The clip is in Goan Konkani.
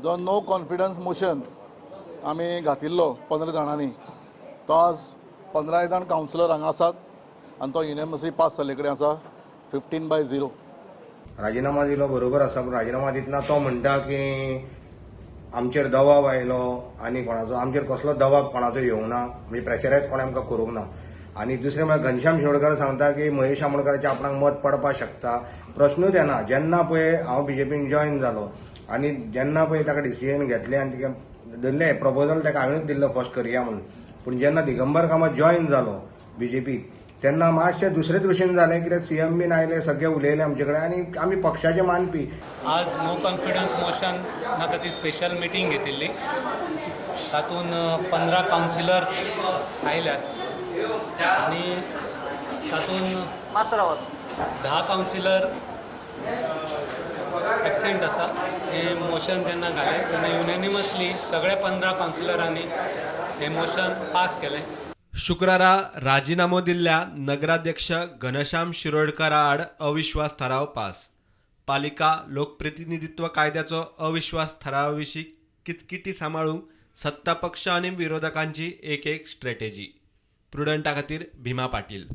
जो नो कॉन्फिडन्स मोशन आमी घातिल्लो 15 जाणांनी, तो आज 15 जाण कावन्सिलर हांगा आसात आनी तो युनॅनिमसली पास जाल्ले कडेन आसा 15-0. राजिनामा दिलो बरोबर आसा, पूण राजिनामा दितना तो म्हणटा की आमचेर दबाव आयलो आनी कोणाचो आमचेर कसलो दबाव कोणाचो येवंक ना, म्हणजे प्रेशरायज कोणें आमकां करूंक ना. आनी दुसरें म्हळ्यार घनश्याम शिरोडकर सांगता की महेश आमोणकराचें आपणाक मत पडपाक शकता, प्रश्नूच येना. जेन्ना पळय हांव बीजेपीन जॉयन जालो आनी जेन्ना पळय ताका डिसिजन घेतलें आनी तिका धरलें प्रपोजल ताका हांवेंच दिल्लो फर्स्ट करया म्हणून, पूण जेन्ना दिगंबर कामत जॉयन जालो बीजेपीक तेन्ना मातशें दुसरेच भशेन जालें, कित्याक सीएम बीन आयले, सगळे उलयले आमचे कडेन आनी आमी पक्षाचे मानपी. आज नो कॉन्फिडन्स मोशन खातीर स्पेशल मिटींग घेतिल्ली, तातूंत 15 कावन्सिलर्स आयल्यात आनी तातूंत 10 कावन्सिलर एबसेंट आसा. हें मोशन जेन्ना घालें तेन्ना युनॅनिमसली सगळ्या 15 कावन्सिलरांनी हें मोशन पास केलें. शुक्रारा राजिनामो दिल्ल्या नगराध्यक्ष घनश्याम शिरोडकरा आड अविश्वास थाराव पास. पालिका लोकप्रतिनिधित्व कायद्याचो अविश्वास थारावा विशीं किचकिटी सांबाळूंक सत्तापक्ष आनी विरोधकांची एक एक स्ट्रॅटेजी. प्रुडंटा खातीर भीमा पाटील.